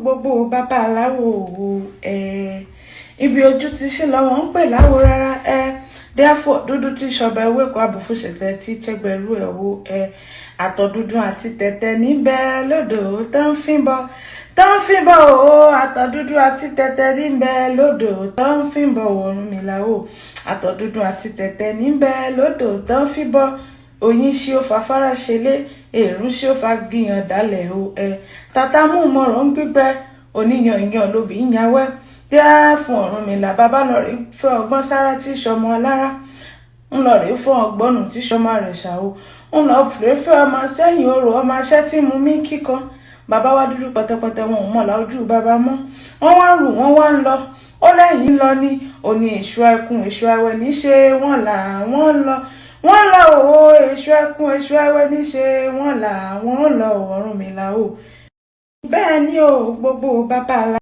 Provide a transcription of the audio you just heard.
Gbogbo babaláwo ẹ, ibi ojú ti ṣe lọ́wọ́ ń pè láwo rárá ẹ. Therefore, dúdú tí ṣọba ewéko, àbùfúnṣẹ̀tẹ̀ tí ṣẹgbẹ̀rú ẹ̀ wo ẹ. Àtọ̀ dúdú àti tẹ̀tẹ̀ níbẹ̀ lódò tó ń fínbọ̀, tó ń fínbọ̀ o. Àtọ̀ dúdú àti tẹ̀tẹ̀ níbẹ̀ lódò tó ń fínbọ̀, Ọ̀rúnmìlà o. Àtọ̀ dúdú àti tẹ̀tẹ̀ níbẹ̀ lódò tó ń fínbọ̀. Oyin ṣí ó fa fara ṣẹlẹ̀, èrún ṣí ó fa gíyan dálẹ̀ o ẹ. Tata mú mọ̀rọ̀ ń gbígbẹ, oníyan ìyàn lóbi ń yàwẹ́ díẹ̀ fún Ọ̀rúnmìlà. Bàbá lọ rí fẹ́ ọgbọ́n sára tí sọmọ alára ńlọ rèé fún ọgbọ́nù tí sọmọ rẹ̀ ṣà o. Ńlọ rèé fẹ́ ọmọ sẹ́yìn orò, ọmọ aṣẹ́ tí mú mí kíkan. Bàbá wa dúdú pẹtẹpẹtẹ, wọn ò mọ̀ láojú bàbá mọ́. Wọ́n wá rù, wọ́n wá ń lọ. Ó lẹ́yìn lọ ní òní èṣù ẹkùn, èṣù awẹ níṣe wọ́n là wọ́n lọ, wọ́n lọ o. Èṣù ẹkùn, èṣù awẹ níṣe wọ́n là wọ́n lọ, Ọ̀rúnmìlà o. Bẹ́ẹ̀ ni o, gbogbo bàbá.